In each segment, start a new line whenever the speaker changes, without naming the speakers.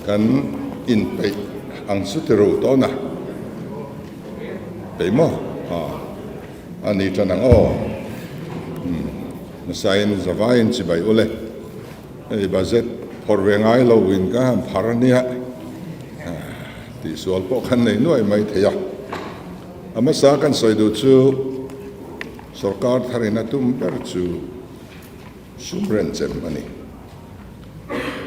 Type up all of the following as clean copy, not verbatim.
Kan inpeih ang chu ti ro tawn a, peih maw? A ni tan ang aw. Umm, hmasain zavaiin chibai ule. Hei budget phawrh ve ngai lo in ka han phar ania, tihsual pawh khan nei nuai mai thei a. A hmasa kan sawi duh chu sorkar tharin a tum ber chu sum renchem a ni.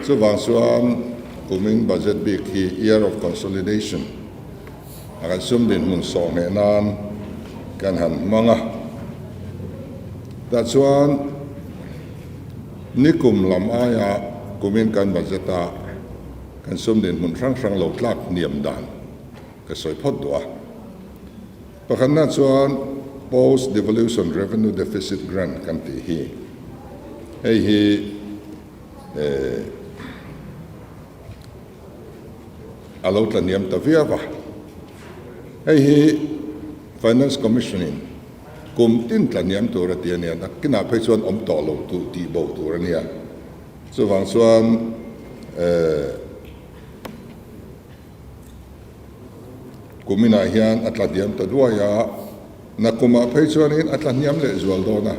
Chuvang chuan kumin budget bik hi year of consolidation a kan sum dinhmun sawh ngheh nan kan han hmang a. Tah chuan nikum lam aia kumin kan budget a kan sum dinhmun hrang hrang lo tlak hniam dan ka sawi phawt duh a. Pakhatna chuan Post Devolution Revenue Deficit Grant kan tih hi, hei hi a lo tla hniam ta viau a. Hei hi Finance Commission in kum tin tla hniam tur a ti a nia, nakinah phei chuan awm tawh lo duh tih bo tur a nia. Chuvang chuan Kuminah hian a tla hniam ta duai a, nakumah phei chuanin a tla hniam leh zual dawn a,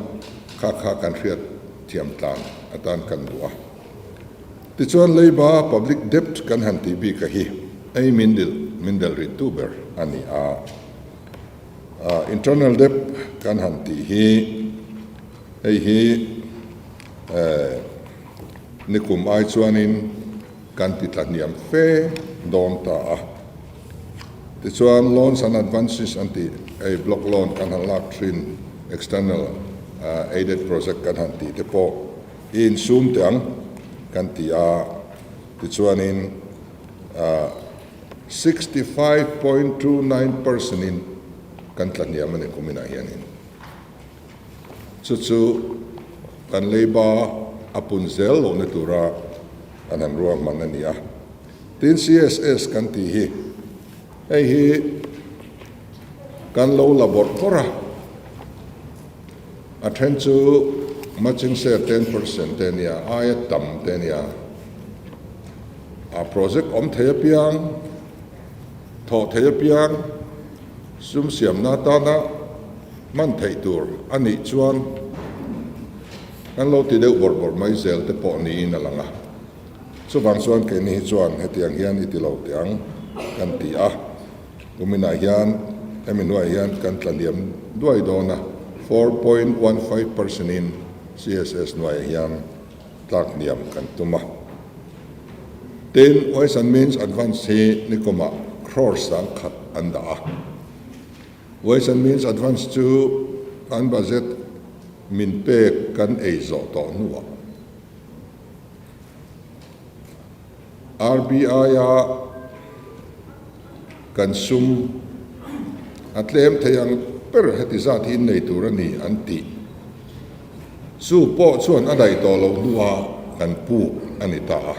kha kha kan hriat thiam tlan atan kan duh a. Tichuan leiba public debt kan han tih bik a hi ei min dil min del rit tu ber a ni a. Internal debt kan han tih hi hei hi nikum ai chuanin Kan ti tla hniam fe dawn ta a. Tichuan loans and advances an tih, hei block loan kan han lak thin, external aided project kan han tih te pawh i insum teh ang kan ti a. Tichuanin 65.29% in kan tla hniam a ni kuminah hianin. Chu chu kan leiba a pun zel lohna tura an han ruahman a ni a. Tin CSS kan tih hi hei hi kan lo la bawrh bawrh a, a then chu matching share 10% te a nia, aia tam te a nia. A project awm thei apiang, thawh thei apiang sum siamna atana Hman theih tur a nih chuan kan lo ti deuh bawrh bawrh mai zel te pawh niin a lang a. Chuvang chuan keini hi chuan hetiang hian i ti lo teh ang kan ti a. Kuminah hian hemi hnuaiah hian kan tlahniam duai dawn a, 4.15 percent in CSS hnuaiah hian tlak hniam kan tum a. Tin, Ways and Means Advance hi nikumah crore 10,000 an dah a. Ways and Means Advance chu kan budget min pek kan ei zawh tawh hnuah RBI-a kan sum a tlem thei ang ber heti zat hi innei tur a ni an tih. Chu pawh chuan a daih tawh loh hnuah kan puk a ni ta a.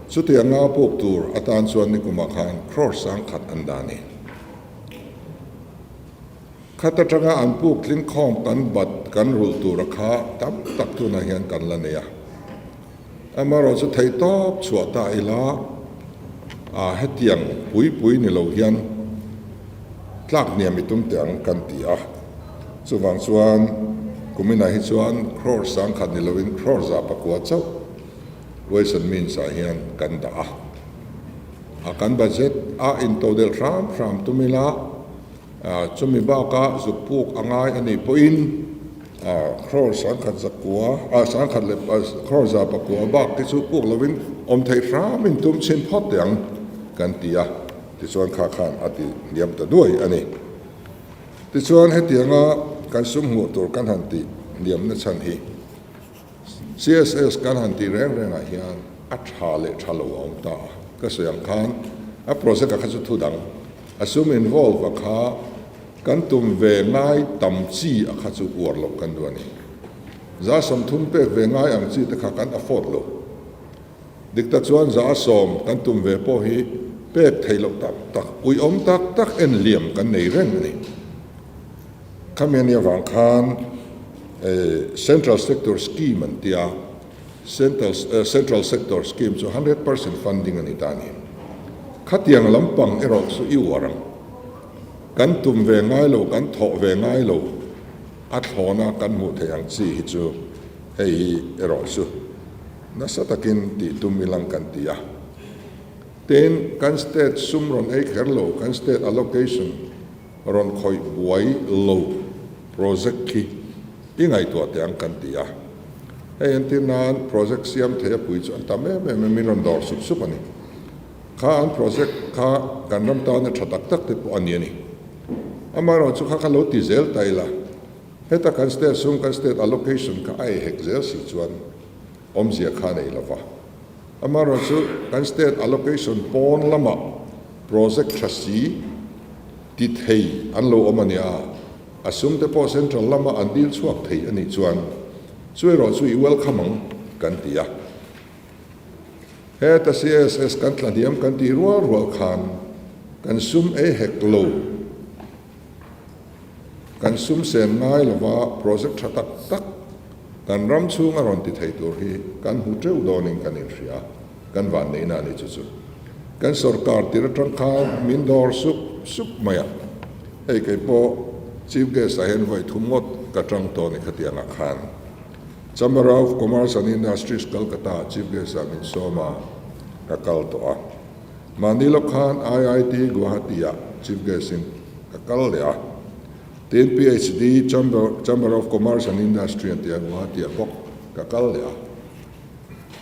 Chutianga puk tur atan chuan nikumah khan crore 10,000 an dah a ni. Khat atanga an puk tling khawm kan bat kan rulh tura kha tam tak tunah hian kan la nei a. Amaherawh chu theihtawp chhuah ta ila a hetiang pui pui ni lo hian tlak hniam i tum teh ang kan ti a. Chuvang chuan kuminah hi chuan crore 10,000 ni loin crore 900 chauh Ways and Means ah hian kan dah a, a kan budget a intodelh hram hram tum ila, chumi baka zuk puk a ngai a nih pawhin crore 10,000 zakua, 10,000 leh crore 900 bak te chu puk lovin awm theih hram in tum chhin phawt teh ang kan ti a, tichuan kha khan a ti hniam ta duai a ni. Tichuan hetianga kan sum hmuh tur kan han tih hniamna chhan hi CSS kan han tih reng rengah hian a tha leh tha lo a awm ta a, ka sawi ang khan a project a kha chu thu dang, a sum involve a kha kan tum ve ngai tam chi a kha chu uar loh kan duh a ni. 30% pek ve ngai ang chi te kha kan afford lo. Dik tak chuan 10% kan tum ve pawh hi pek theih loh tak tak, uiawm tak tak en liam kan nei reng a ni. Khami a nih avang khan Central Sector Scheme an ti a. Central Central Sector Scheme chu 100% funding a ni ta a ni. Khatiang lampang erawh chu i uar ang. Kan tum ve ngai lo, kan thawh ve ngai lo, a thlawna kan hmuh theih ang chi hi chu hei hi erawh chu nasa takin tih tum ilang kan ti a. Tin, kan state sum rawn ei kher lo, kan state allocation rawn khawih buai lo project khi i ngaihtuah teh ang kan ti a. Hei entir nan project siam thei a pui chu an tam em em a, min rawn dawr sup sup a ni. Kha an project kha kan ram tana tha tak tak te pawh a ni a ni. Amaherawhchu kha kha lo ti zel ta ila, heta kan state sum, kan state allocation kha a ei hek zel si chuan awmzia kha a nei lo va. Amaherawhchu kan state allocation pawn lamah project tha si ti thei an lo awm a nia, a sum te pawh central lama an dil chhuak thei a nih chuan chu erawh chu i welcome ang kan ti a. Heta CSS kan tla hniam kan tih rual rual khan kan sum ei hek lo, kan sum sen ngai lova project tha tak tak kan ram chhunga rawn ti thei tur hi kan hmu teuh dawnin kan inhria, kan vanneihna a ni chu chu. Kan sorkar tir atang khan min dawr sup sup mai a, hei kei pawh Chief Guest ah hian vawi thum ngawt ka tang tawh a ni khatiangah khan. Chamber of Commerce and Industries Kolkata Chief Guest ah min sawm a, ka kal tawh a. Mahni lawk khan IIT Guwahati ah Chief Guest in ka kal leh a. Tin PhD Chamber Chamber of Commerce and Industry an tih a Guwahati ah bawk ka kal leh a.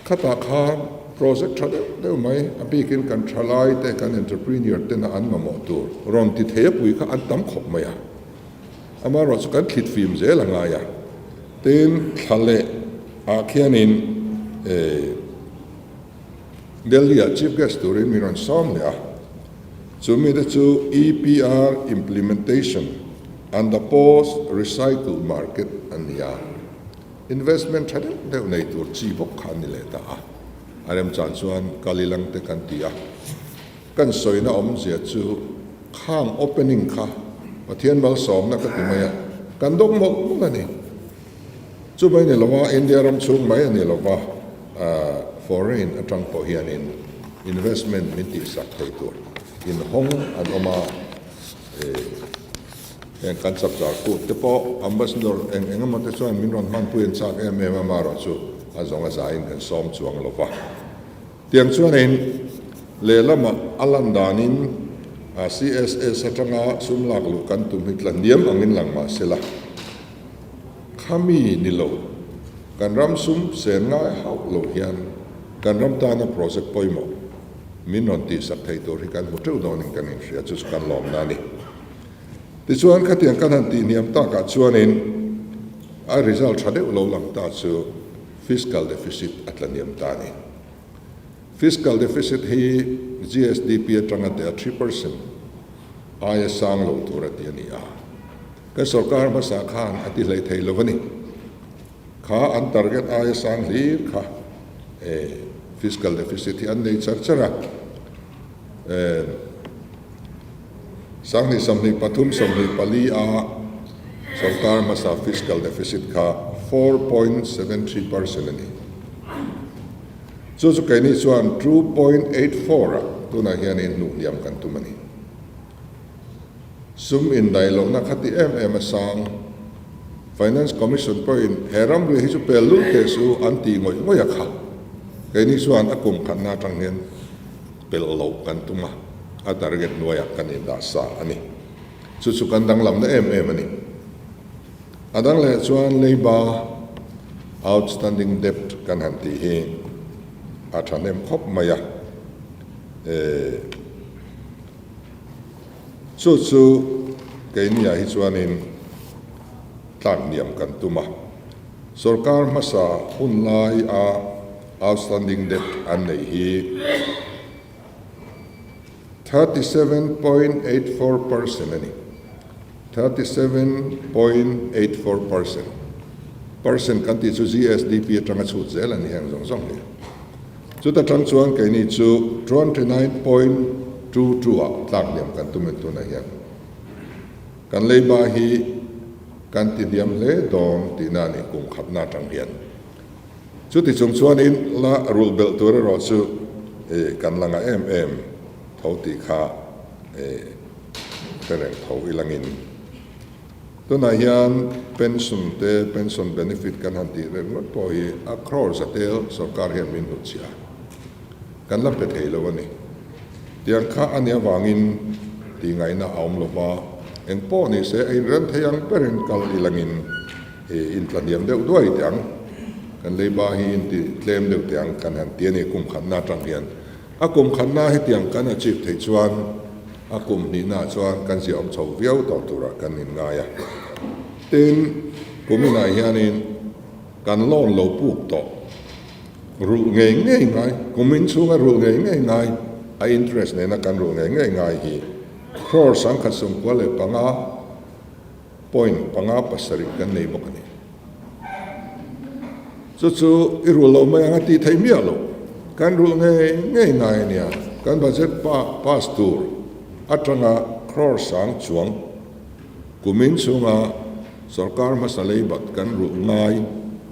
Khatah khan project tha deuh deuh mai a bikin kan thalai te kan entrepreneur tena an mamawh tur rawn ti thei a pui kha an tam khawp mai a. Amaherawhchu chu kan thlit fim zel a ngai a. Tin, thla leh ah khianin Delhi ah Chief Guest turin min rawn sawm leh a. Chu mite chu EPR Implementation and the Post Recycle Market an ni a. Investment tha deuh deuh nei tur chi bawk kha an ni leh ta a. A remchan chuan kal ilang te kan ti a. Kan sawina awmzia chu khang opening kha Pathian malsawmna ka ti mai a, kan dawk mawlh mawlh a ni. Chu mai ni lova India ram chhung mai a ni lova, foreign atang pawh hianin investment min tihsak thei tur inhawng an awm a, heng kan chapchar kut te pawh ambassador eng eng emaw te chuan min rawn hmanpui an chak em em a, amaherawhchu a zawng a zaiin kan sawm chuang lova. Tiang chuanin lehlamah a lan danin CSS atanga sum lak luh kan tum hi tla hniam angin lang mah se la, khami ni lo kan ram sum sen ngai hauh lo hian kan ram tana project pawimawh min rawn tihsak thei tur hi kan hmu teuh dawnin kan inhria chu chu kan lawmna a ni. Tichuan khatiang kan han tihhniam takah chuanin a result tha deuh lo lang ta chu Fiscal deficit a tla hniam ta a ni. Fiscal deficit hi GSDP atanga teh a 3% aia sang lo tur a ti a ni a. Kan sorkar hmasa khan a ti hlei thei lo a ni. Kha an target aia sang hlir kha fiscal deficit hi an nei char char a. 2023 24 a sorkar hmasa fiscal deficit kha 4.73% a ni. Chu chu keini chuan 2.84 ah tunah hianin hnuhhniam kan tum a ni. Sum indaih lohna kha ti em em a sang. Finance Commission pawhin he ramri hi chu pel lul teh su an tih ngawih ngawih a kha. Keini chuan a kum khatna atang hian Pelh loh kan tum a, a target hnuaiah kan indah sa a ni. Chu chu kan danglamna em em a ni. A dang leh chuan leiba, outstanding debt, kan han tih hi a thahnem khawp mai a. Chu chu keiniah hi chuanin tlak hniam kan tum a. Sorkar hmasa hun lai a Outstanding debt an neih hi 37.84% a ni. 37.84%. Percent kan tih chu GSDP atanga chhut zel a ni heng zawng zawng hi. Chuta tang chuan keini chu 29.22 ah tlak hniam kan tum en tunah hian kan leiba hi kan ti hniam hle dawn tihna a ni kum khatna atang hian. Chuti chung chuanin la rulh belh tur erawh chu kan la ngah em em tho tih kha hre reng tho ilangin. Tunah hian pension te, pension benefit kan han tih reng ngawt pawh hi a crore za tel sorkar hian min hnutchhiah a, kan la pe thei lo a ni. Tiang kha a nih avangin tih ngaihna a awm lo va, eng pawh ni se a inrem thei ang berin kal ilangin intlahniam deuh duai teh ang, kan leiba hi inti tlem deuh teh ang kan han ti a ni kum khatna atang hian. A kum khatna hetiang kan achieve theih chuan a kum hnihnaah chuan kan ziahawm chho viau tawh turah kan inngai a. Tin, kum inah hianin kan loan lo puk tawh rulh ngei ngei ngai, kum inchhunga rulh ngei ngei ngai, a interest nena kan rulh ngei ngei ngai hi crore 1095 point 57 kan nei bawk a ni. Chu chu i rulh lo mai ang a tih theih miah lo. Kan rulh ngei ngei ngai a nia. Kan budget pa pass tur atanga crore sang chuang kumin chhunga sorkar hmasa leibat kan rulh ngai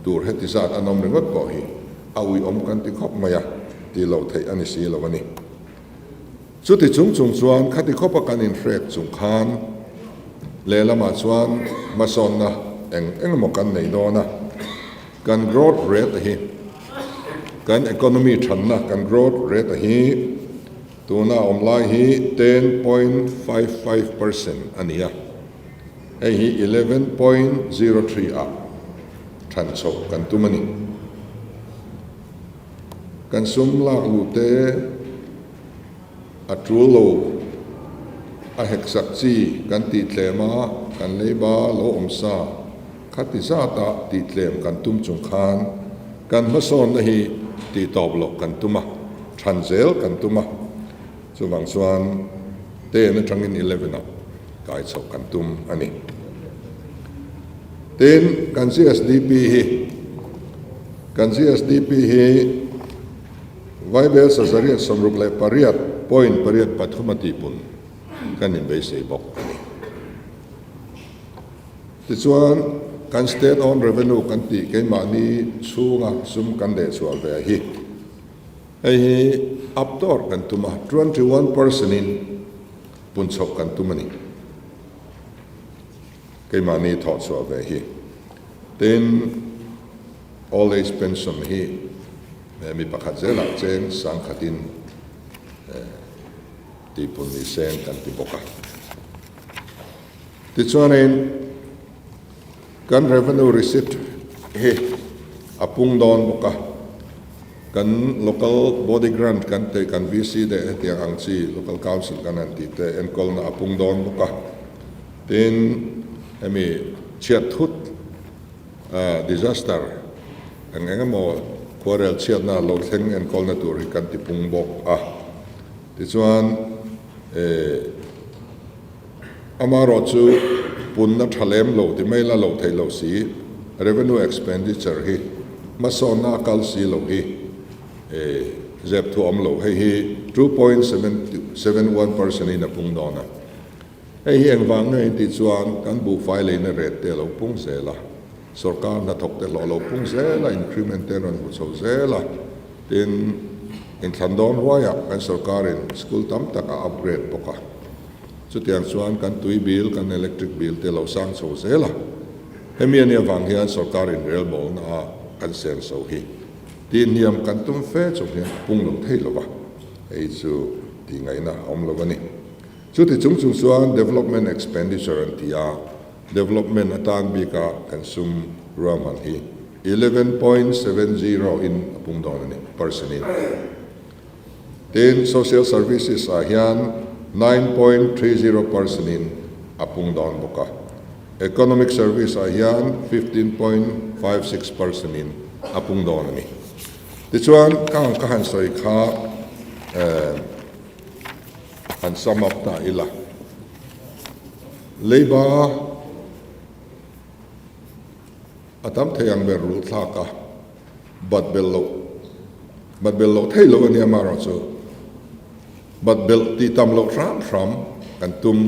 tur heti zat an awm ringawt pawh hi a uiawm kan ti khawp mai a, tih loh theih a ni si lo a ni. Chuti chung chung chuan khati khawpa kan inhrek chung khan lehlamah chuan hmasawnna eng eng emaw kan nei dawn a, kan growth rate hi, kan economy thanna kan growth rate hi tuna awm lai hi 10.55% a ni a, hei hi 11.03 ah than chhoh kan tum a ni. Kan sum lak luh te a tul lo, a hek sak chi kan tih tlem a, kan leiba lo awm sa kha ti zat a tih tlem kan tum chung khan kan hmasawnna hi tih tawp loh kan tum a, than zel kan tum a, chuvang chuan ten atangin 11 ah kai chhoh kan tum a ni. Tin, kan GSDP hi Kan GSDP hi Vaibel sazariat 68.83 a tihpun kan inbeisei bawk a ni. Tichuan, kan state owned revenue kan tih keimahni chhunga sum kan lehchhuah ve hi hei hi up dawr kan tum a, 21% in pun chhoh kan tum a ni. Keimahni thawhchhuah ve hi. Tin, Old Age Pension hi mi pakhat zelah cheng sangkhatin tihpun ni seng kan ti bawk a. Tichuanin, kan revenue receipt hi a pung dawn bawk a. Kan local body grant kan tih, kan VC leh hetiang ang chi local council kan han tih te enkawlna a pung dawn bawk a. Tin, hemi chhiat thut, disaster, eng eng emaw khuarel chhiatna lo thleng enkawlna tur hi kan ti pung bawk a. Tichuan, amaherawh chu punna tha lem lo ti mai la loh theih loh si, revenue expenditure hi hmasawnna a kal si lo hi zep thu awm lo. Hei hi 2.71% in a pung dawn a. Hei hi engvang nge in tih chuan kan buhfai leina rate te a lo pung zel a, sorkar hnathawk te hlawh a lo pung zel a, increment te an rawn hmu chho zel a, tin inthlan dawn ruaiah kan sorkarin school tam tak a upgrade bawk a, chutiang chuan kan tui bill, kan electric bill te a lo sang chho zel a, hemi a nih avang hian sorkar inrelbawlna a kan senso hi tihhniam kan tum fe chung hian a pung lo thei lo va, hei chu tihngaihna a awm lo a ni. Chuti chung chung chuan development expenditure an ti a, development atan bika kan sum ruahman hi 11.70 in a pung dawn a ni, percent in. Tin, social services ah hian 9.30 percent in a pung dawn bawk a, economic service ah hian 15.56 percent in a pung dawn a ni. Tichuan, ka ang ka han sawi kha eh, Han sum up ta ila. Leiba a tam thei ang ber rulh thlak a, bat belh loh, bat belh loh thei lo a nia amaherawh chu bat belh tih tam loh hram hram kan tum.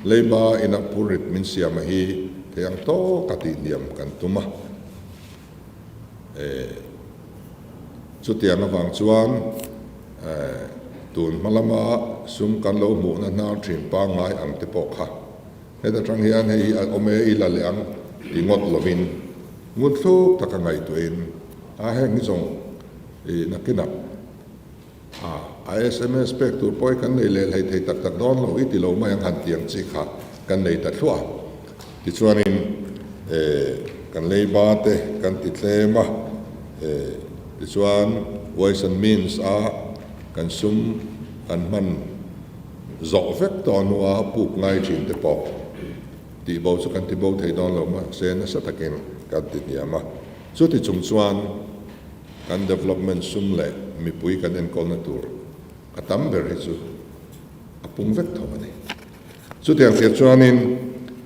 Leiba ina phurrit min siam a hi thei ang tawk a tih hniam kan tum a. Eh. Chutiang avang chuan tun hma lama sum kan lo hmuhna hnar thin pangngai ang te pawh kha heta tang hian hei hi a awm e i la leh ang ti ngawt lovin ngunthluk taka ngaihtuahin a heng hi zawng i nakinah A, a sms pek tur pawh hi kan nei leh hlei thei tak tak dawn lo i ti lo mai ang han ti ang chi kha kan nei ta thluah a. Tichuanin e kan leiba te kan ti tlem a, e tichuan ways and means a kan sum kan hman zawh vek tawh hnua puk ngai thin te pawh tihbo chu kan tibo thei dawn lo mahse nasa takin kan ti hniam a. Chuti chung chuan. Kan development sum leh mipui kan enkawlna tur a tam ber hi chu a pung vek tho a ni. Chutiang tir chuanin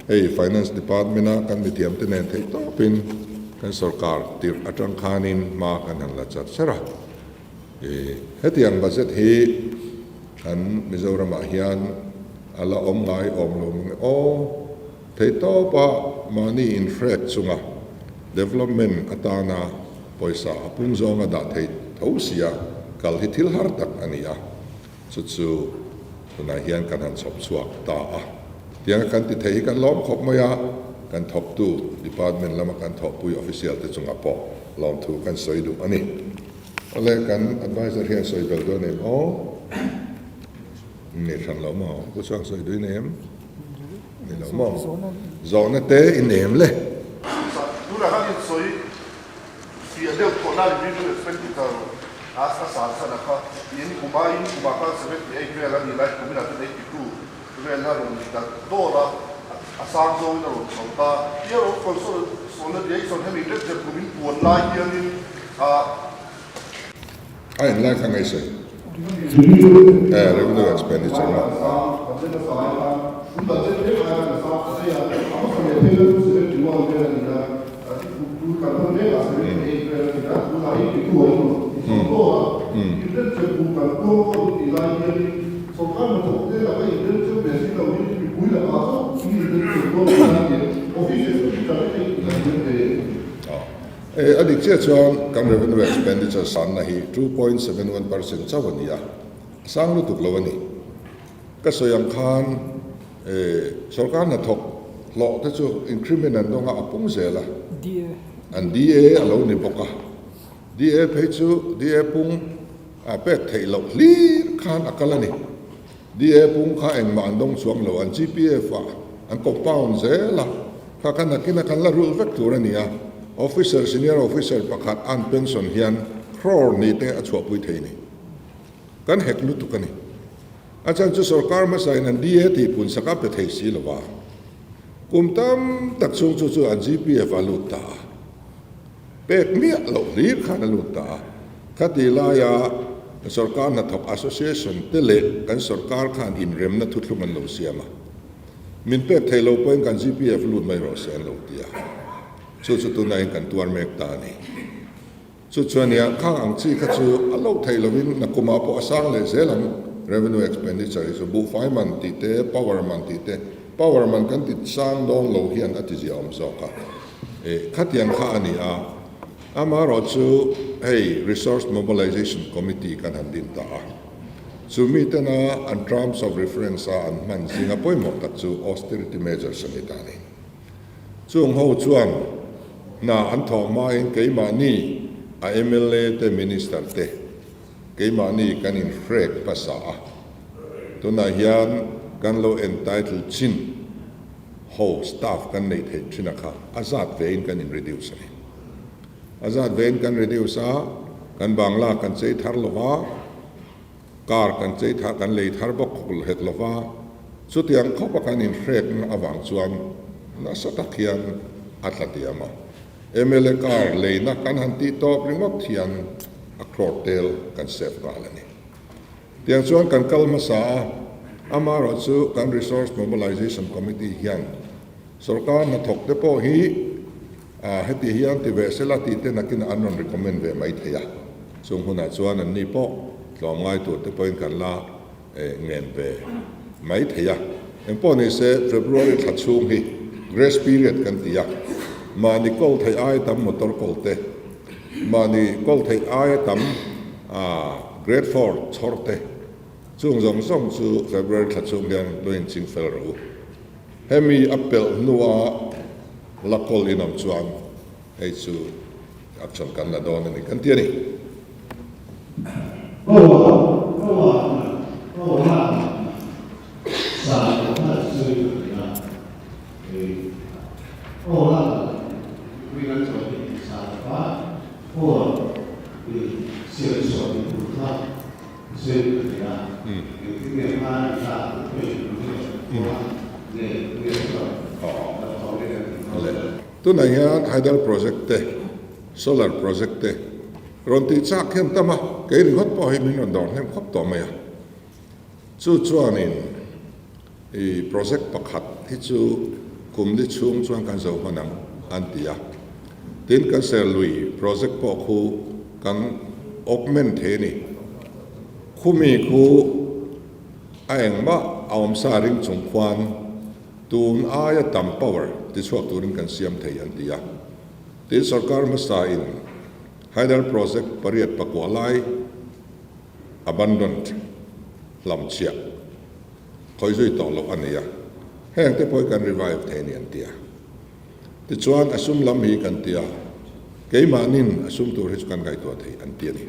hei Finance Department-a kan mithiamte nen theih tawpin kan sorkar tirh atang khanin hma kan han la char char a. Hetiang budget hi kan Mizoramah hian a la awm ngai awm lo mang e aw. Theihtawpa mahni inhrek chunga development atana pawisa a pung zawnga dah theih tho sia kal hi thil har tak a ni a, chu chu tunah hian kan han chhawp chhuak ta a. Tianga kan ti thei hi kan lawm khawp mai a, kan thawktu department lama kan thawhpui official te chungah pawh lawmthu kan sawi duh a ni. Awle kan adviser hian sawi bel dawn em aw? Nei hran lo maw? Pu chuan sawi duh in em? Ni lo maw? Zawhna te i nem le.
Tunah khan insawi fiah deuh thawh lai revenue expenditure a san chhan a kha in kuma in kumah khan 78 vel a ni lai kuminah chuan 82 vel a rawn ni ta dawr a, a sang zawngin a rawn chho ta. Year of consolidation hemi ret zet kum in puan lai hianin a.
A in lai kha ngaihsawi eh revenue expenditure maw. E, a dik chiah chuan kan revenue expenditure sanna hi 2.71% chauh a ni a, a sang lutuk lo a ni. Ka sawi ang khan e, sorkar hnathawk hlawh te chu increment an dawng a, a pung zel a, an DA a lo ni bawk a, DA phei chu DA pung a pek theih loh hlir khan a kal a ni. DA pung kha engmah an dawng chuang lo, an GPF ah an compound zel a, kha kha nakin a kan la rulh vek tur a ni a, officer, senior officer pakhat an pension hian crore ni te a chhuahpui thei ni. Kan hek lutuk a ni. A chhan chu sorkar hmasa in an DA tih pun sak a pe thei si lo va, kum tam tak chhung chu chu an GPF a lut ta a. Pek miah loh hlir khan a lut ta a. Khati laia sorkar hnathawk association te leh kan sorkar khan inremna thuthlung an lo siam a. Min pek theih lo pawhin kan GPF lut mai rawh se an lo ti a. Chu chu tunahin kan tuar mek ta a ni. Chu chuan nia khang ang chi kha chu a lo theih lovin nakumah pawh a sang leh zel ang. Revenue expenditure hi chu buhfai man tih te, power man tih te, power man kan ti sang dawn lo hian a ti ziahawm zawk a. Eh, khatiang kha a ni a, amaherawh chu hei Resource Mobilization Committee kan han din ta a, chu mitena an terms of reference a an hman zinga pawimawh tak chu austerity measures a ni ta a ni. Chung ho chuan hna an thawh hmain keimahni a mla te minister te keimahni kan inhrek hmasa a, tunah hian kan lo entitle chin. Ho staff kan neih theih thin a kha a zat ve in kan in reduce a ni. A zat ve in kan reduce a, kan bangla kan chei thar lo va, car kan chei thar kan lei thar bawk khawp hek lo va, chutiang khawp a kan in hrekna avang chuan nasa tak hian a tla diam a. Mla car leina kan han tih tawp ringawt hian a crore tel kan save nghal a ni. Tiang chuan kan kal hmasa a, amaherawh chu kan Resource Mobilization Committee hian sorkar hnathawk te pawh hi heti hian ti ve sela tih te nakin an rawn recommend ve mai thei a, chung hunah chuan anni pawh tlawmngai tur te pawhin kan la ngen ve mai thei a. Engpawh ni se February thla chhung hi grace period kan ti a, mahni kawl theih ai tam motor kawl te. Mahni kawl theih aia tam Grade Four chhawr te chung zawng zawng chu February thla chhung hian lo inching fel rawh u. Hemi a pelh hnua la kawl in awm chuan hei chu action kan la dawn a ni kan ti a ni. Tunah hian hydel project te, solar project te rawn tih chak hian tam a, kei ringawt pawh hi min rawn dawr hnem khawp tawh mai a. Chu chuanin i project pakhat hi chu kum li chhung chuan kan zo hman ang an ti a. Tin kan Serlui project pawh khu kan augment thei a ni. Khumi khu a engmah a awmsa ring chung khuan tun aia tam power tichhuak turin kan siam thei an ti a. Tin sorkar hmasa in Hydel project pariat pakua lai abandoned hlamchhiah khawi zui tawh loh a ni a, heng te pawh hi kan revive thei a ni an ti a. Tichuan a sum lam hi kan ti a, keimahnin a sum tur hi chu kan ngaihtuah thei an ti a ni.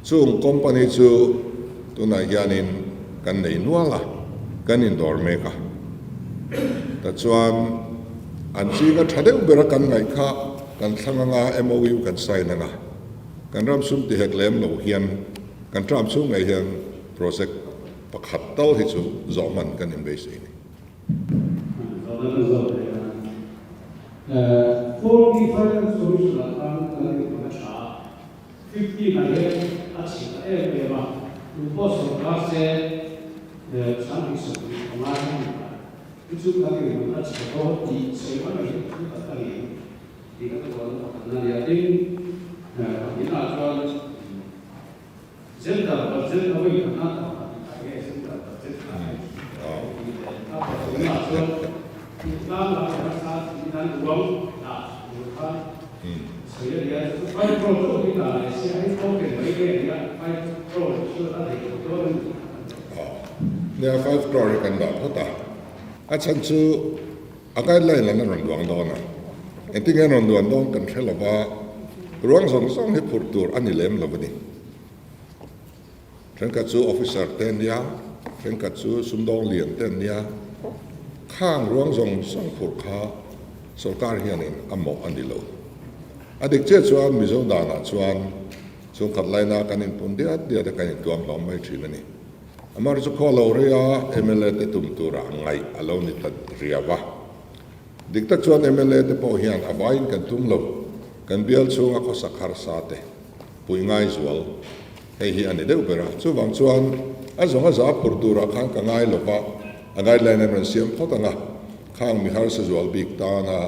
Chung company chu tunah hianin kan nei nual a, kan indawr mek a. Tachuan an chinga tha deuh bera kan ngaih kha kan thlang anga MOU kan sign anga, Kan ram sum ti hek lem lo hian kan tram chhung ngei hian project pakhat tal hi chu zawh hman kan inbeisei a ni.
Zawhna ka zawt leh a, 40 Finance Commission ah khan kan inhmun a tha a, 15 ah hian a chhe ta em em a, tu pawh sawrkar se chhang 75 hi a ni ta, chu chu kan inhmun a chhe dawn tih sawi mai mai hi thu tak a ni ang. Tih ka tuar na pakhat na nia tin pahnihna ah chuan gender budget a vawi khatna ta pakhat tih tah nge gender budget kha a ni tih leh a pathumna ah chuan tlang lam leh hmasa tih hian ruang dah tur kha sawi a nia chu 5 crore chauh hi dah leh sia hei token mai nge nia 5 crore chu a daih lo dawn a ni tih kha kan
Aw nia 5 crore hi kan dah phawt a a chhan chu A guideline an rawn duang dawn a, engtin nge an rawn duan dawn kan hre lo va, ruang zawng zawng hi phurh tur a ni lem lo a ni. Thenkhat chu officer te an nia, thenkhat chu sumdawng lian te an nia, khang ruang zawng zawng phurh kha sorkar hianin a mawh a ni lo. A dik chiah chuan Mizo danah chuan chhungkhat laina kan inpun diat diat a kan intuam hlawm mai thin a ni. Amar chu khaw lo rei a, mla te tum tura ngaih a lo ni ta riau a. Dik tak chuan mla te pawh hian a vaiin kan tum lo, kan bial chhunga khawsak harsa te pui ngai zual hei hi a ni deuh ber a. Chuvang chuan a zawng a za phurh turah khan ka ngai lo va, a guideline an rawn siam phawt ang a, khang mi harsa zual bik tana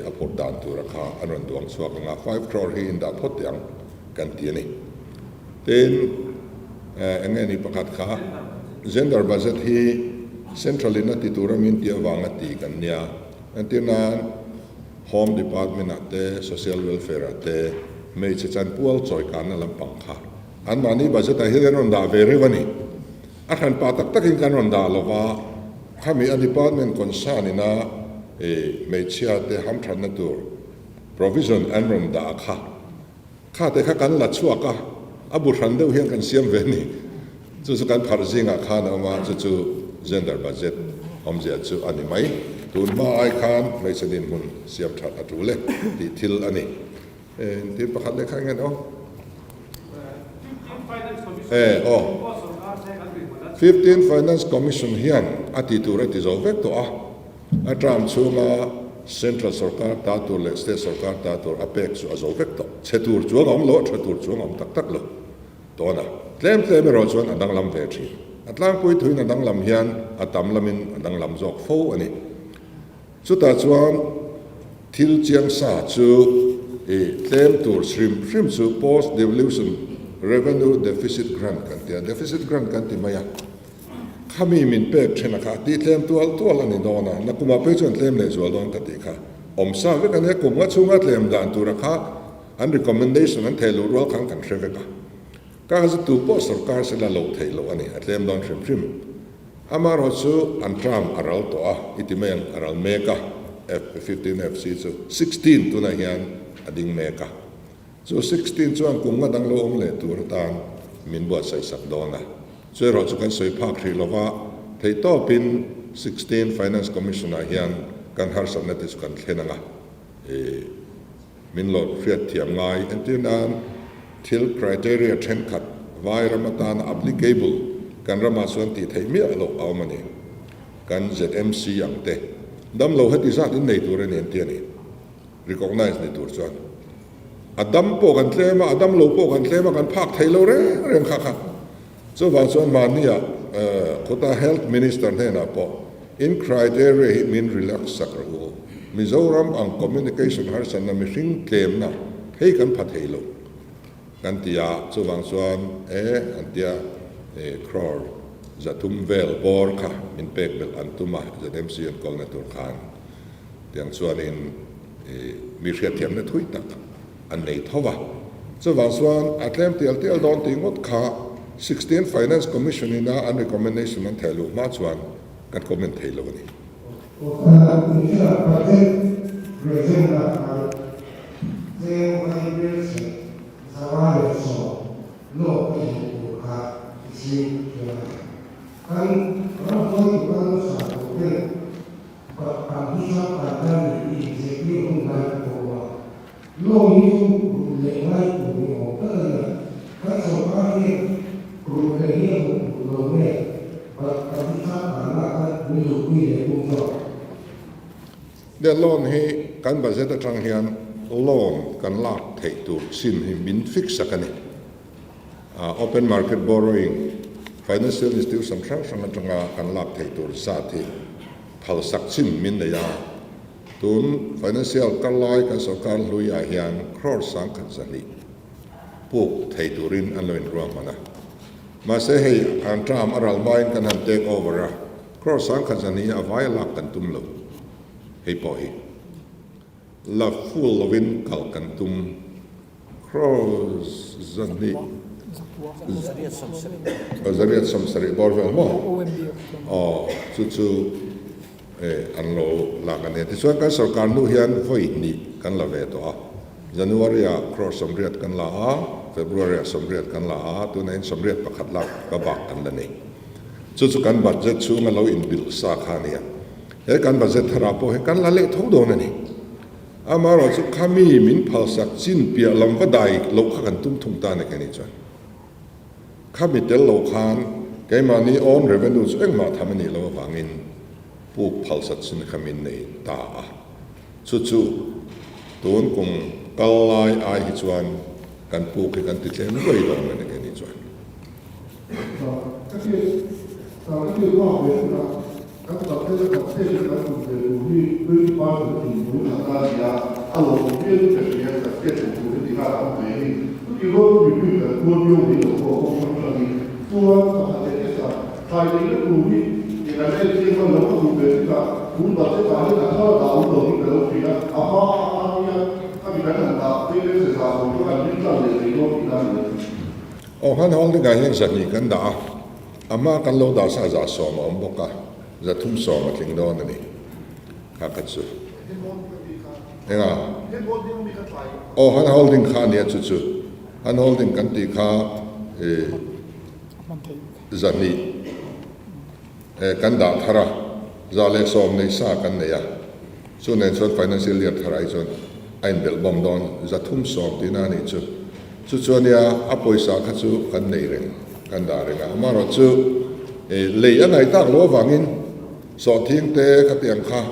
a phurh dan tura kha an rawn duang chhuak ang a, 5 crore hi indah phawt teh ang kan ti a ni. Tin, eng nge ni pakhat kha, gender budget hi central in a ti tur a min tih avanga ti kan nia. Entir nan Home Department ah te, Social Welfare ah te hmeichhe chanpual chawikanna lampang kha anmahni budget ah hian an rawn dah ve reuh a ni. A hranpa tak takin kan rawn dah lo va, khami a department concern ina hmeichhia te hamthatna tur provision an rawn dah kha Kha te kha kan la chhuak a, a bu hran deuh hian kan siam ve a ni. Chu chu kan pharh zingah khan a awm a, chu chu gender budget awmzia chu a ni mai. Tun hma ai khan hmeichhe dinhmun siam that a tul e tih thil a ni. Thil pakhat leh kha eng nge ni aw? E aw. 15 Finance Commission hian a ti tur a ti zo vek tawh a. A term chhunga Central sorkar ta tur leh State sorkar ta tur a pek chu a zo vek tawh. Chhe tur chuang a awm lo, a tha tur chuang a awm tak tak lo tawn a. Tlem tlem erawh chuan a danglam ve thin. A tlangpui thuin a danglam hian a tam lamin a danglam zawk fo a ni. Chutah chuan thil chiang sa chu i tlem tur hrim hrim chu Post Devolution Revenue Deficit Grant kan ti a, Deficit Grant kan ti mai a. Khami min pek then a kha tih tlem tual tual a ni dawn a, nakumah phei chuan tlem leh zual dawn ka tih kha awm sa vek a nia, kum nga chhunga tlem dan tura kha An recommendation an thei loh rual khan kan hre vek a. Ka kha chu tu pawh sorkar se la loh theih loh a ni, a tlem dawn hrim hrim. Amaherawhchu an term a ral tawh a, i ti mai ang, a ral mek a, F 15 FC chu 16 tunah hian a ding mek a. Chu 16 chuan kum nga dang lo awm leh tur atan min buatsaih sak dawn a. Chu erawh chu kan sawi phak hrih lova, theihtawpin 16 Finance Commission ah hian kan harsatna te chu kan thlen ang a. Min lo hriatthiam ngai entir nan thil criteria thenkhat vai ram atana applicable kan ramah chuan tih theih miah loh a awm a ni. Kan ZMC ang te dam lo heti zat in nei tur a ni an ti a ni. Recognize ni tur chuan a dam pawh kan tlem a, a dam lo pawh kan tlem a, kan phak thei lo reng reng kha kha. Chuvang chuan mahnia khawta Health Minister hnenah pawh in criteria hi min relax sak rawh u. Mizoram ang communication harsatna mihring tlemna hei kan pha thei lo kan ti a, chuvang chuan e an tia crore 300 vel bawr kha min pek belh an tum a, ZMC an kawlna tur khan tiang chuanin mi hriatthiamna thui tak an nei tho va. Chuvang chuan a tlem tial tial dawn tih ngawt kha 16 Finance Commission ina an recommendation an theh luh hma chuan kan comment thei lo a ni.
Budget present ah khan cheng vaibelchhe 110 lawk a hmuh tur kha i chhing thiam a. Kan ramhnuai kan sa tawh ten
Nia loan hi kan budget atang hian loan kan lak theih tur chin hi min fix sak a ni. Open market borrowing, financial institution hrang hrang atanga kan lak theih tur zat hi phalsak chin min nei a, tun financial kal lai kan sorkar hlui ah hian crore 1200 puk thei turin an lo inruahman a. Mahse hei an term a ral hmain kan han take over a, crore 1200 a vai lak kan tum lo hei pawh hi la full lovin kal kan tum. Crore 200 170 bawr vel maw? Aw, chu chu an lo lak a nia. Tichuan kan sorkar hnu hian vawi hnih kan la ve tawh a. January ah crore 80 kan la a, February ah 80 kan la a, tunah hian 81 lak ka bak kan la nei. Chu chu kan budget chhunga lo inbilh sa kha a nia. He kan budget tharah pawh hian kan la leh tho dawn a ni. Amaherawh chu khami min phalsak chin piah lam va dai loh kha kan tum thung ta a ni kei chuan. Khami tel lo khan keimahni own revenue chu engmah tham a nih loh avangin puk phalsak chin kha min nei ta a. Chu chu tun kum kal lai ai hi chuan kan puk hi kan ti tlem luai dawn a ni kei chuan.
Kan budget a kan pek kan tum ve tur hi 20% in bul khat a ni a, a lawm viau ka hria kan pek loh tur hi ti nghal a awm ve a ni. Chuti rual mipui kan tuar viau mai loh pawh kawng hrang hrang in chuan pakhat leh kesa thlai neihna tur hi eng an en chiang hman lo ka duh ve tikah tun budget ah hian a thar dah awm lo hi ka lo hria a hma a nia khami kan han dah phei leh se zah zawng kha kan ring tlang leh thei dawn tihna a ni lo.
Aw han holding ah hian 200 kan dah a. A hma kan lo dah sa 110 a awm bawk a, 310 a tling dawn a ni. Kha kha chu. Enga? Aw, han holding kha a nia chu chu. Han holding kan tih kha 200 kan dah thar a, 110 nei sa kan nei a. Chu nen chuan financial year thar ai chuan a inbelh bawm dawn 310 tihna a nih chu. Chu chu a nia, a pawisa kha chu kan nei reng, kan dah reng a. Amaherawh chu lei a ngaih tak loh avangin sawhthing te khatiang kha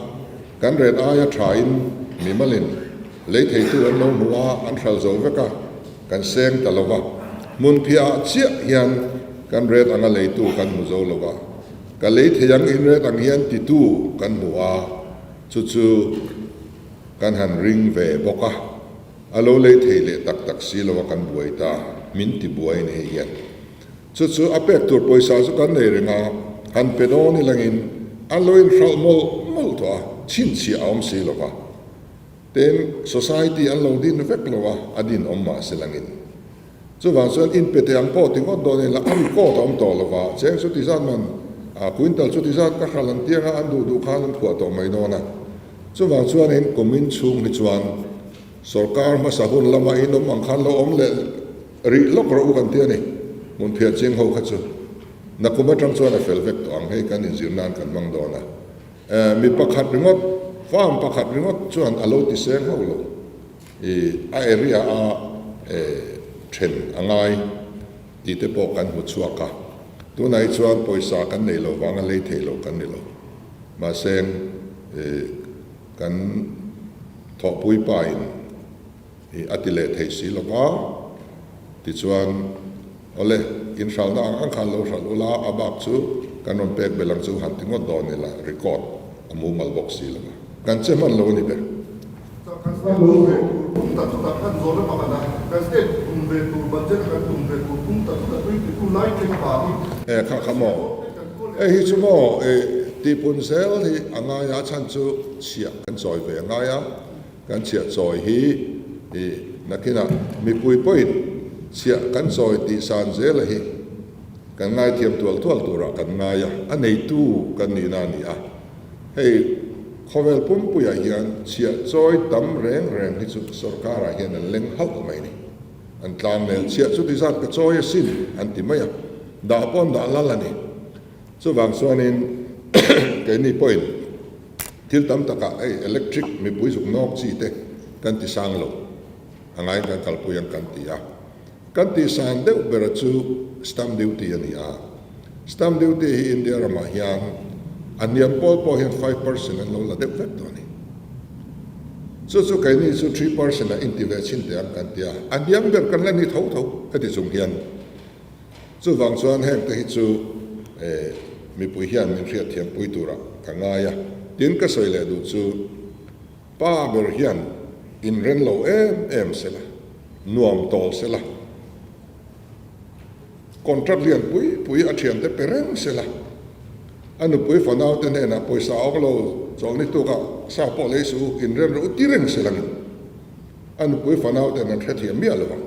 kan ret aia thain mimalin lei theitu an lo hmu a, an hral zo vek a, kan seng ta lo va. Hmunphiah ah chiah hian kan ret anga leitu kan hmu zo lo va. Ka lei thei ang in ret ang hian titu kan hmu a, chu chu kan han ring ve bawk a. A lo lei thei leh tak tak si lo a kan buai ta, min ti buai ni hei hian. Chu chu a pek tur pawisa chu kan nei reng a, han pe dawn i langin a lo inhralh mawlh mawlh tawh a, chhinchhiah a awm si lo va. Tin, society an lo din vek lo a, a din awm mah se langin. Chuvang chuan in pe teh ang pawh ti ngawt dawn ila, a record a awm tawh lo va, cheng chu ti zat man, a quintal chu ti zat ka hral an tiang a, an duh duh khan an phuah tawh mai dawn a. Chuvang chuanin kumin chhung hi chuan sorkar hmasa hun lama in awm ang khan lo awm leh rih lawk rawh u kan ti a ni. Hmun phiah ching ho kha chu nakum atang chuan a fel vek tawh ang, hei kan inzir nan kan hmang dawn a. Mi pakhat ringawt, farm pakhat ringawt chuan a lo ti seng hauh lo. I a area a then a ngai tih te pawh kan hmu chhuak a. Tunah hi chuan pawisa kan neih loh vanga lei thei lo kan ni lo. Mahse kan thawhpui pa in I a ti leh thei si lo va, tichuan, Awle, in hralhna ang ang khan lo hralh ula, a bak chu kan rawn pek belh ang chu han ti ngawt dawn ila, record a mumal bawk si lo va, kan che hman lo a ni ber.
Kan state tum ve tur pum ta chutah khan zawhna pakhat a, kan state tum ve tur budget a kan tum ve tur pum ta chutah 22 lai thleng pa hi.
E kha kha maw? Hei hi chu maw i tihpun zel hi a ngai a, a chhan chu chhiah kan chawi ve a ngai a. Kan chhiah chawi hi i nakinah mipui pawhin chhiah kan chawi tih san zela hi kan ngaithiam tual tual turah kan ngai a, a neitu kan nihna a ni a. Hei khawvel pumpuiah hian chhiah chawi tam reng reng hi chu sorkarah hian an leng hauh mai ni. An tlangnel chhiah chuti zat ka chawi asin an ti mai a, dah pawh an dah lal a ni. Chuvang chuanin keini pawhin Thil tam takah hei electric mipui zuk nawk chi te kan ti sang lo, a ngaiin kan kalpui ang kan ti a. Kan tih san deuh bera chu stamp duty a ni a. Stamp duty hi India ramah hian a hniam pawl pawh hian 5% an lo la deuh vek tawh a ni. Chu chu keini chu 3% ah inti ve chhin teh ang kan ti a, a hniam ber kan la ni tho tho heti chung hian. Chuvang chuan hengte hi chu mipui hian min hriatthiampui turah ka ngai a, tin ka sawi leh duh chu pa ber hian inren lo em em sela, nuam tawl sela, contract lian pui pui a thiante pe reng sela, a nupui fanaute hnenah pawisa a awm lo chawlhni tukah sa pawh lei suh u, inren rawh u ti reng sela ni. A nupui fanauten an hrethiam miah lo ang.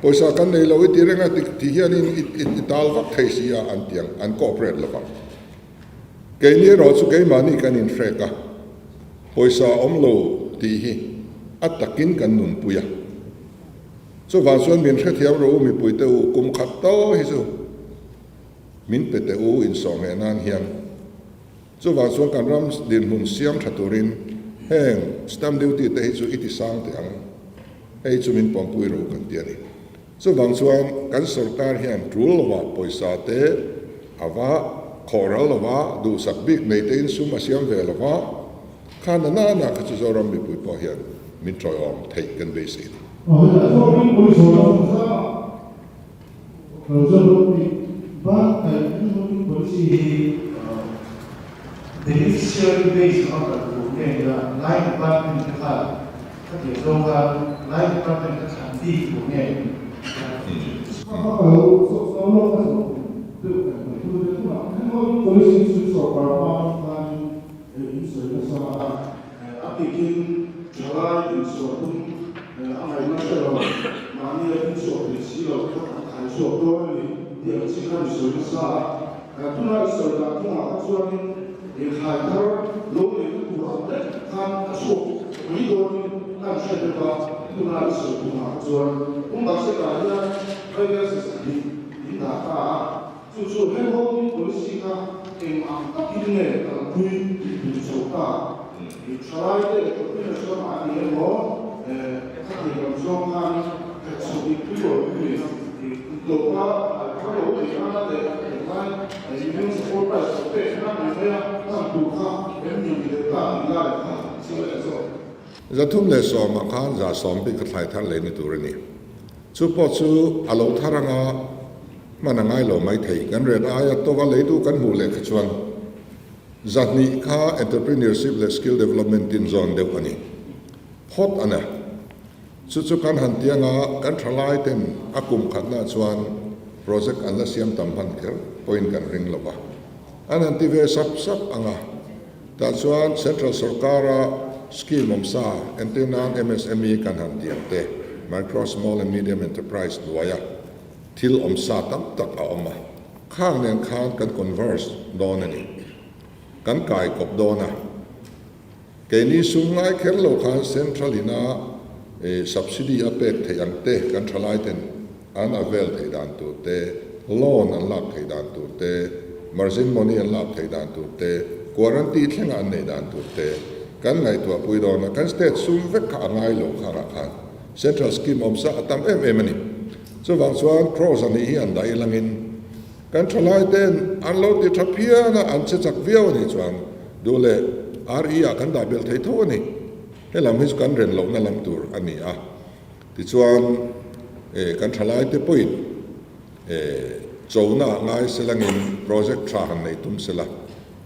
Pawisa kan nei lo i ti reng a, ti hianin i tal vak thei si a an ti ang, an cooperate lo vang. Keini erawh chu keimahni kan inhrek a, pawisa awm lo tih hi a takin kan nunpui a. Chuvang chuan min hrethiam rawh u mipuite u, kum khat tal hi chu min pe teh u insawhmeh nan hian. Chuvang chuan kan ram dinhmun siam tha turin heng stamp duty te hi chu i ti sang teh ang. Hei chu min pawmpui ro kan ti a ni. Chuvang chuan kan sorkar hian tul lova pawisa te a va khawh ral lova, duhsak bik nei tein sum a siam ve lova, kha na nana kha chu Zoram mipui pawh hian min tawiawm theih kan beisei a ni.
Hetah chuan mipui zawhna chungchangah Lo zawh rawh tih bak kaih ringawtin policy hi beneficiary base anga kal tur nge nia line department te khan ka tih zawng khan line department ka thlan bik tur nge nia.
Kha kha ka lo zawh chau lawk a zawh deuh kan hmai tu te tunah ringawtin policy chu sorkar hma atang khanin in sawi nasa a.
A bikin thalai insuah tum a ngaihna hre lo, mahni a insuah thei si lo kha kan khai chhuak dawn a ni tih ang chi khan i sawi nasa a. Tuna i sawi dan thungah kha chuanin inkhai thar lo neihna tur ang daih khan a chhuak mai dawnin kan hre deuh a, tuna i sawi thungah kha chuan kum basket-ah hian vacancies a hnih in dah ta a. Chu chu handholding policy kha eng ang takin nge kalpui tih tum chho ta? I thalaite leh entrepreneurs lamah a ni emaw, kha thei lam zawng khan khat chho dik pui lo em ni? Tlawhna thar lo neih nana leh englai minimum support price lo pek nan ni mai a, hman tur kha em ni leh ta a nih lai kha chiang leh zawk.
310 khan 100 bik a thlai thar leh ni tur a ni. Chu pawh chu a lo thar anga hman a ngai lo mai thei. Kan ret aia tawka leitu kan hmuh leh kha chuan 200 kha entrepreneurship leh skill development tin zawn deuh a ni phawt a na. Chu chu kan han ti anga kan thalai ten a kum khatna chuan project an la siam tam hman kher pawhin kan ring lo va. An han ti ve sap sap anga tah chuan central sorkara. scheme awm sa, entir nan MSME kan han tih ang te, Micro, Small and Medium Enterprise hnuaia thil awm sa tam tak a awm a, khang nen khan kan converse dawn a ni. Kan kai kawp dawn a. Keini sum ngai kher lo khan Central ina subsidy a pek theih ang te, kan thalai ten an avail theih dan tur te, loan an lak theih dan tur te, margin money an lak theih dan tur te, guarantee thlenga an neih dan tur te kan ngaihtuah pui dawn a, kan state sum vek kha a ngai lo khangah khan Central scheme awm sa a tam em em a ni. Chuvang chuan crores a nih hi an dah ilangin Kan thalai ten an lo ti tha phian a, an che chak viau a nih chuan duh leh RE ah kan dah belh thei tho a ni. He lam hi chu kan ren lohna lam tur a ni a. Tichuan eh kan thalai te pawhin eh chona ah ngai selangin project tha han nei tum sela,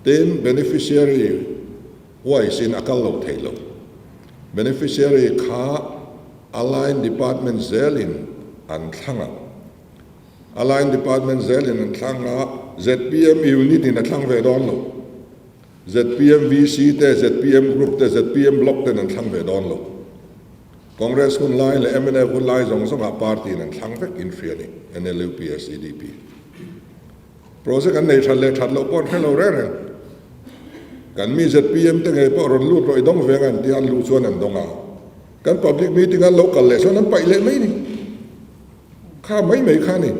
tin beneficiary wise in a kal lo thei lo. Beneficiary kha a line department zelin an thlang ang. A line department zelin an thlang a, zpm unit in a thlang ve dawn lo. Zpm VC te, zpm group te, zpm block ten an thlang ve dawn lo. Congress hun lai leh mnf hun lai zawng zawngah party in an thlang vek in hria ni, NLUP, SEDP. Project an nei that leh that loh pawh an hre lo reng reng. Kan mi zpm te ngei pawh rawn lut rawh i dawng ve ang an tia an luh chuan an dawng a. Kan public meeting an lo kal leh chuan an paih leh mai ni. Kha mai mai kha ni.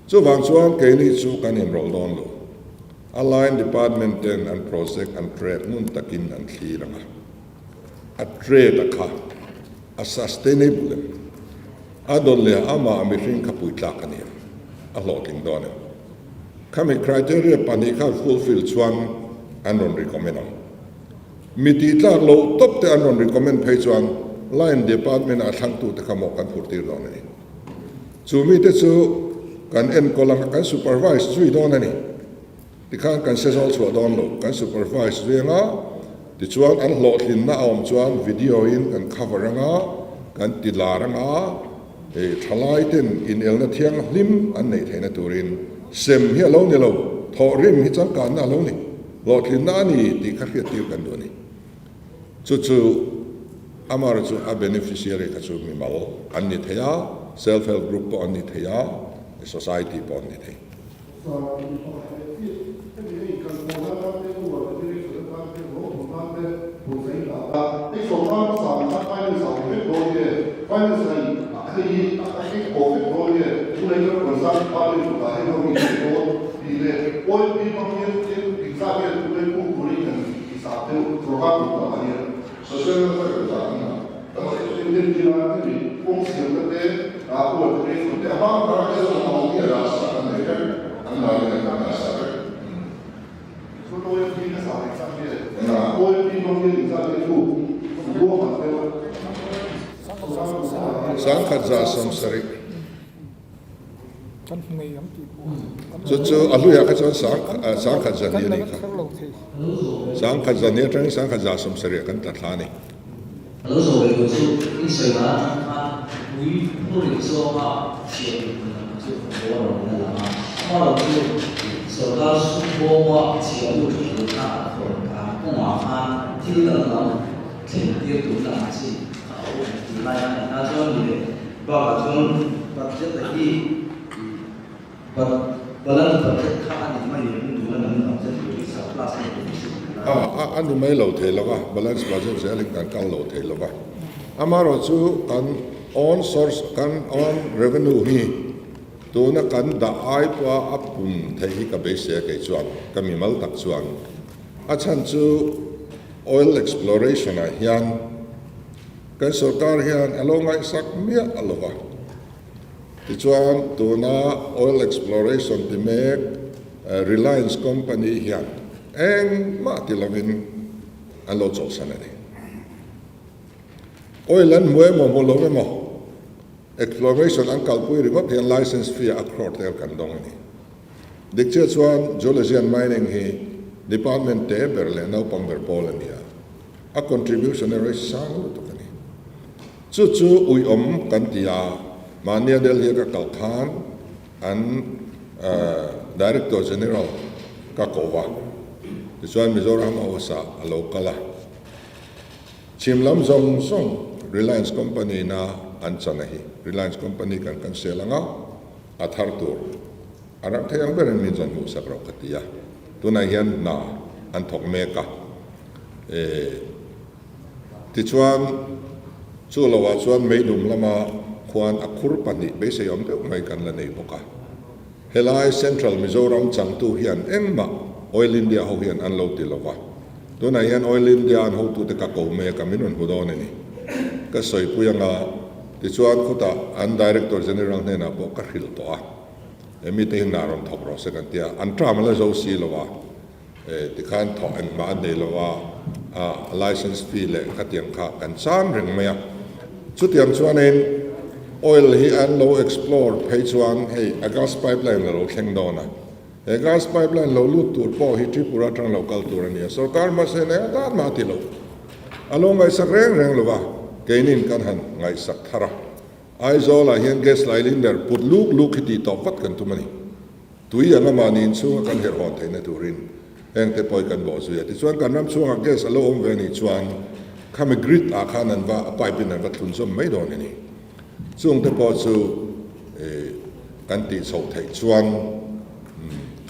Chuvang chuan keini chu kan inrawlh dawn lo. A line department ten an project an track ngun takin an thlir ang a. A trade a kha a sustainable em? A dawn leh amah mihring kha puitlak a ni em? A hlawhtling dawn em? Khami criteria pahnih kha fulfill chuan an rawn recommend ang. Mi tihtlak loh tawp te an rawn recommend phei chuan line department ah thlangtu te kha maw kan phur tir dawn a ni. Chu mi te chu kan enkawl ang a, kan supervise zui dawn a ni. Tikhan kan se zawl chhuah dawn lo, kan supervise zui ang a, tichuan an hlawhtlinna a awm chuan video in kan cover ang a, kan ti lar ang a, hei thalai ten inelna thianghlim an neih theihna turin sem hi a lo ni lo, thawhrim hi changkanna a lo ni. Hlawhtlinna a ni tih kha hriattir kan duh a ni. Chu chu Amar chu a beneficiary kha chu mimal an ni thei a, self help group pawh an ni thei a, society pawh an ni thei. 1770. Chu chu a hluiah kha chuan sangkhat zan hi a nih kha. Sangkhat zan hi atangin sangkhat za 70 kan tla thla a ni.
A lo zawh leh tur chu in sawi dan atang khan mui phur in zawnga chhiah duh hmun ang chu a rawn la lang a. Amaherawh chu sorkar sum bawma chhiah lut tha lehna a thawn dan kawngah khan thil danglam thlen tir tumna ang chi a awm tih lai a nih na chuan ni leh bakah chuan budget a hi balance budget kha a ni mai em tuna kan budget tur hi surplus a ni tih chu
A a ni mai lo thei lo va, balance budget zelin kan kal lo thei lo va. Amaherawhchu kan own source kan own revenue hi tuna kan dah ai pawha a pum theih hi ka beisei a kei chuan ka mimal tak chuan a chhan chu oil exploration ah hian Kan sorkar hian a lo ngaihsak miah a lo va. Tichuan, tuna oil exploration ti mek Reliance company hian engmah ti lovin an lo chawlhsan a ni. Oil an hmu emaw hmu lo emaw exploration an kalpui ringawt hian license fee a crore tel kan dawng a ni. Dik chiah chuan Geology and Mining hi department te ber leh naupang ber pawl a ni a. A contribution erawh hi sang lutuk a ni. Chu chu uiawm kan ti a, mahnia Delhi a ka kal khan an Director General ka ko va, tichuan Mizoram House ah a lo kal a. Chhim lam zawng zawng Reliance company ina an chan a hi. Reliance company kan kan sel anga a thar tur a ram thei ang berin min zawn hmuhsak rawh ka ti a. Tunah hian hna an thawk mek a. E Tichuan chu lohah chuan meilum lama khuan a khur pahnih beiseiawm deuh mai kan la nei bawk a. Helai Central Mizoram changtu hian engmah Oil India ho hian an lo ti lo va. Tunah hian Oil India an hotute ka ko mek a, min rawn hmu dawn a ni. Ka sawipui anga tichuan khutah an Director General hnenah pawh ka hrilh tawh a, he mite hi hna rawn thawk rawh se kan ti a, an term a la zo si lo a, tikhan thawh engmah an nei lo a, a license fee leh khatiang kha kan chan reng mai a. Chutiang chuanin oil hi an lo explore phei chuan hei a gas pipeline a lo thleng dawn a, he gas pipeline lo lut tur pawh hi Tripura atang lo kal tur a ni a, sorkar hmasa hian eng atan mah a ti lo. A lo ngaihsak reng reng lo va, keinin kan han ngaihsak thar a. Aizawlah hian gas cylinder put luk luk hi tih tawp vat kan tum a ni. Tui anga mahni inchhunga kan herh hawn theihna turin hengte pawh hi kan bawh zui a. Tichuan kan ram chhungah gas a lo awm ve a nih chuan khami grid ah khan an va a pipe in an va thlun zawm mai dawn a ni. Chungte pawh chu kan tih chhoh theih chuan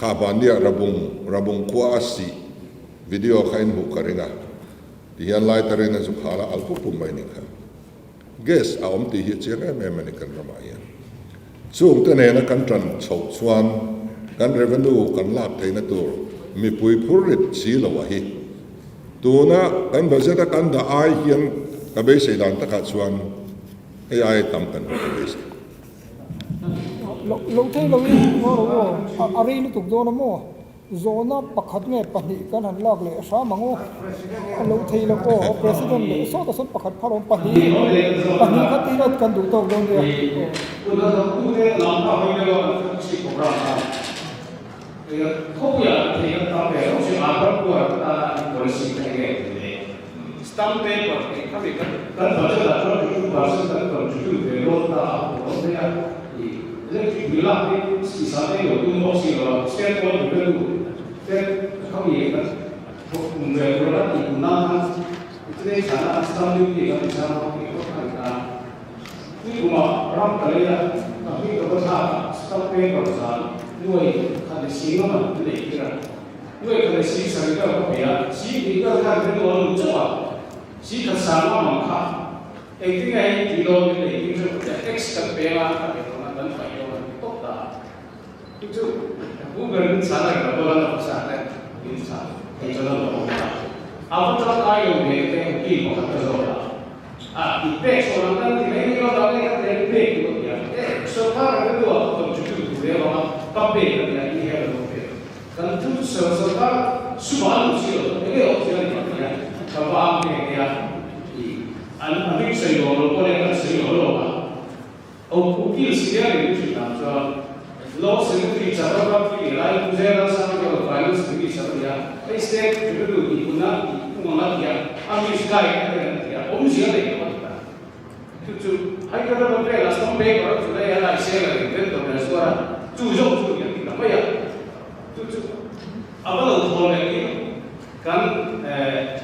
kha vania Rabung Rabung khua a sih video kha in hmuh ka ring a. Tihian lighter in a zu khal a al pup pup mai a nih kha. Gas a awm tih hi a chiang em em a ni kan ramah hian. Chungte nena kan tan chhoh chuan kan revenue kan lak theihna tur mipui phur rit si lo a hi. Tuna kan budget a kan dah ai hian ka beisei dan takah chuan hei aia tam kan hmu ka beisei.
Lo thei lo in ngaw ro aw, a rei lutuk dawn a maw? Zawhna pakhat nge pahnih kan han lak leh hram ang u. A lo thei lo aw, President leh sawta sawn pakhat phar awm pahnih pahnih kha tih rat kan duh tawk dawn nia.
Electric bill lak hi sisa te lo tum bawk si lo a, state own revenue te khami kan thawk kum ve tur a tih tum nan khan tunei chhana an stamp duty kan inchhang a tih phawt kha a ni ta. Tui kumah ram ka lei a, ka hming ka va thlak a, stamp paper zan nuai khat leh sing a man an nei tir a, nuai khat leh sing sarih vel ka pe a, sing hnih vel khan revenue an lut chauh a, sing khat sang a man kha Engtin nge hei tih dawn in engtin chu tax kan peng a, a pe dawn a, kan faih dawn a ti tawp ta a. Chu chu pu ber in chhan a ilo dawn a, officer te in chhan thei chuan a lo awm ta. A va tangkai lo ve te ukil pakhat ka zawt a, a i pek chhuah ang kan ti mai mai lo dah nge ka tel pek tur a ti a, e sorkar revenue ah ka contribute tur em ang a, ka pek a ti a, i hel a lo pek. Kan thu chu sorkar sum ah a luh si lo, enge awmzia a ni a ti a, ka va ang nghe nghe a. An a hming sawi lo lo pawh nen an sawi lo lo a. Ukil Senior in thin dan chuan Law Secretary Chakrabarti leh Lai Pu Zela Sangvel Finance Minister a ni a, hei State Revenue tih huna tih hung anga ti a, a misguide a nen a ti a, awmzia nei lo a ti ta. Chu chu Hyderabad velah stamp paper a chu lai a lai sel a ring vel tawh nen zuar a, chu zawk chu ni a ti ta mai a. Chu chu a va lo thawn leh ni lo. Kan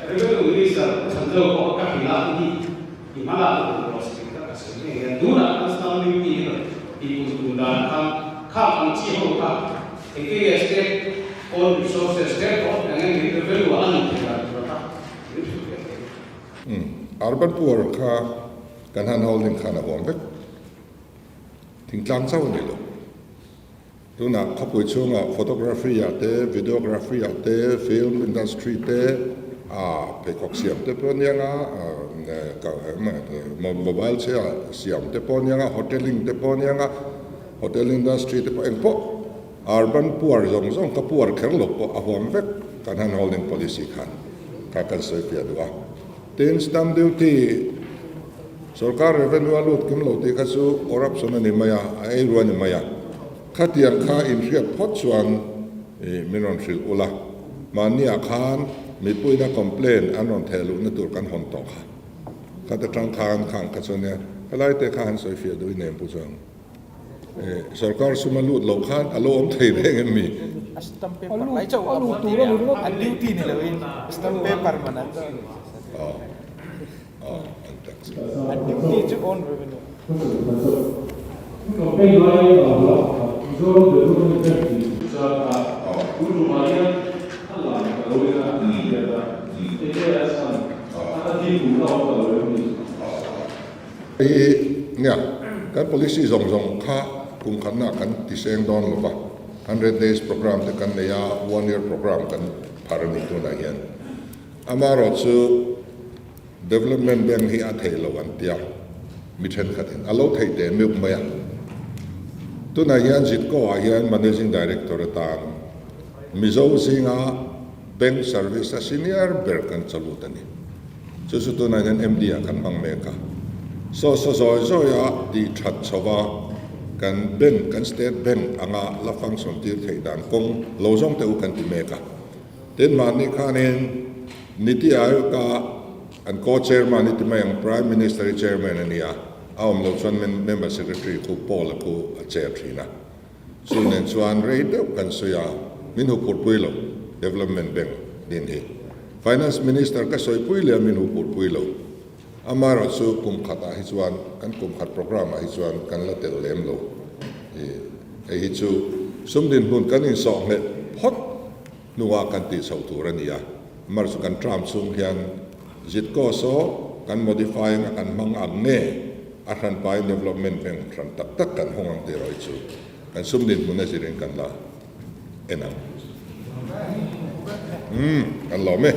Revenue Minister Pu Chhanzo pawh ka hrilh a, hi i hma lak tur rawh se tih ka sawi ngei a. Tunah kan stamp duty hi rawn tih pun tum dan khan khang ang chi ho kha engtin nge state own resources, state own eng eng nih revenue ah a luh theih dan tur kha min hrilh ve thei.
Umm, urban poor kha kan han holding khan a huam vek. Thingtlang chauh a ni lo. Tunah khawpui chhungah photography ah te, videography ah te, film industry te, pheikhawk siam te pawh aniang a, mobile chhia siam te pawh aniang a, hoteling te pawh aniang a, hotel industry te pawh engpawh urban poor zawng zawng ka poor kher lo pawh a huam vek kan han holding policy khan kha kan sawi fiah duh a. Tin, stamp duty Sorkar revenue a lut kim lo tih kha chu corruption a ni mai a, a ei rua a ni mai a. Khatiang kha inhriat phawt chuan min rawn hrilh ula, mahniah khan mipuina complain an rawn theh luhna tur kan hawn tawh kha. Khat atang khan khang kha chuan nia helai te kha han sawi fiah duh i nem pu chuang. Sorkar sum a lut loh khan a lo awm thei reng em mi?
A stamp paper mai chauh a buat nia, an duty ni loin stamp paper man an. An duty chu own revenue.
Hei hi nia kan policy zawng zawng kha kum khatna kan ti seng dawn lo va, 100 days programme te kan nei a, one year programme kan phar a ni tunah hian. Amaherawhchu Development Bank hi a thei lo an tia, mi thenkhatin a lo theih teh meuh mai a. Tunah hian Zitko ah hian Managing Director atan Mizo zinga Bank Service a senior ber kan chalut a ni. Chu chu tunah hian MD ah kan hmang mek a. Saw saw zawi zawi a tih that chho va kan bank, kan State Bank anga la function tir theih dan kawng lo zawng teh u kan ti mek a. Tin mahni khanin Niti Aayog a an co-chairman i ti mai ang, Prime Minister i chairman a nia, a awm loh chuan member secretary khu Paul a khu a chair thin a. Chu nen chuan rei deuh kan sawi a, min huphurhpui lo, Development Bank din hi. Finance Minister ka sawipui leh a min huphurhpui lo. Amaherawhchu kum khatah hi chuan kan kum khat programme ah hi chuan kan la tel lem lo. Hei hi chu sum dinhmun kan insawh ngheh phawt hnuah kan tih chhoh tur a ni a. Amaherawhchu kan term chhung hian Zitko saw kan modify anga kan hmang ang nge a hranpain development bank hran tak tak kan hawng ang tih erawh hi chu kan sum dinhmun a zirin kan la en ang. Umm kan lawm e.